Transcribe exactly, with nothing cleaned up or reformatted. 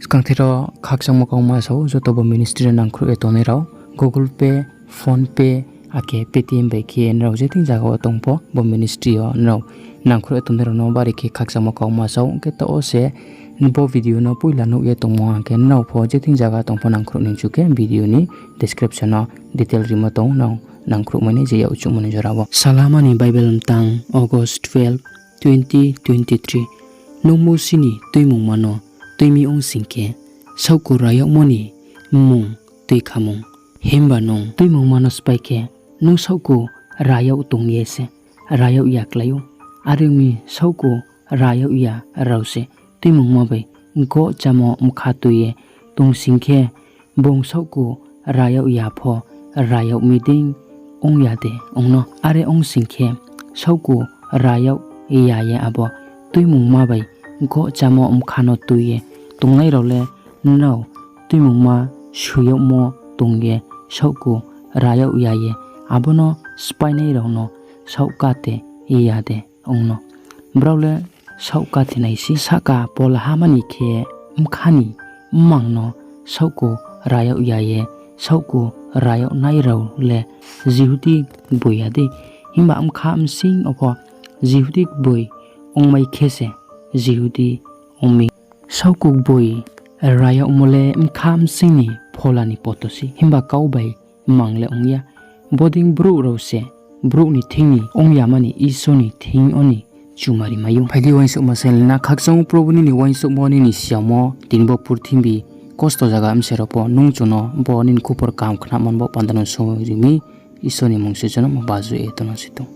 Skangthe rao khakchangmo kauma sa ou, joto bo ministry no nangkhruh ye tongnai rao, Google Pay, PhonePe, akhe Paytm bai khe nrao je thing zaga wo tong pho, bo ministry yo nrao nangkhruh ye tongnai rao no bari khe khakchangmo kauma sa ou. Hing khe taoh wo se bo video no poila nuh ye tongmo hing khe nrao pho je thing zaga tong pho nangkhruh ni chu khe video ni description no detail rimo tong, nrao nangkhruhmai nai je yak chuhmo ni jora wo. Salama ni Bible mtang, August twelve, twenty twenty-three. Nung Mousi ni tuimungma no tui mi ong sing khe, saohku ra yagmo ni mmung tuikhamung. Himba nung tuimungma no spái khe, nung saohku ra yag tong ye se ra yag ya klái ou. Are ong mi, saohku ra yag ya rao se tuimungma bai gohchamo bkha tui ye tong sing khe, bung saohku ra yag ya pho ra yag mi dei ong ya de ong no? Are ong sing khe, saohku ra yag ya ye abo tuimungma bai gohchamo bkha no tui ye tongnai rao le nrao tuimungma soi yagmo tong ye saohku ra yag ya ye abo no spáinai rao no saohkate ya de ong no? Brao le saohkate nai sei. Sahka polahama ni khe bkha ni mmang no saohku ra yag ya ye saohku ra yag nai rao le Jihudi gboi ya dei? Himba bkha bsing yo pho Jihudi gboi ongmai khe se Jihudi ong mi. Saohku gboi ra yagmo le bkha bsing ni phola ni poto sei, himba kau bai mang le ong ya. Bodei brouh rao se brouh ni thing ni ong yama ni Isor ni thing yo ni chumari mai ou. Phai di uaingsouhma sainglai na. Khakchang ou Probu nini uaingsouhmo, nini siyaomo, tini bo purthimbi kosto zaga bse rao pho nung chung no bo nini khupor kaham khnamo ni bo panda no soi ri mi. Isor ni mmung se jonom baju ye tong no se tong.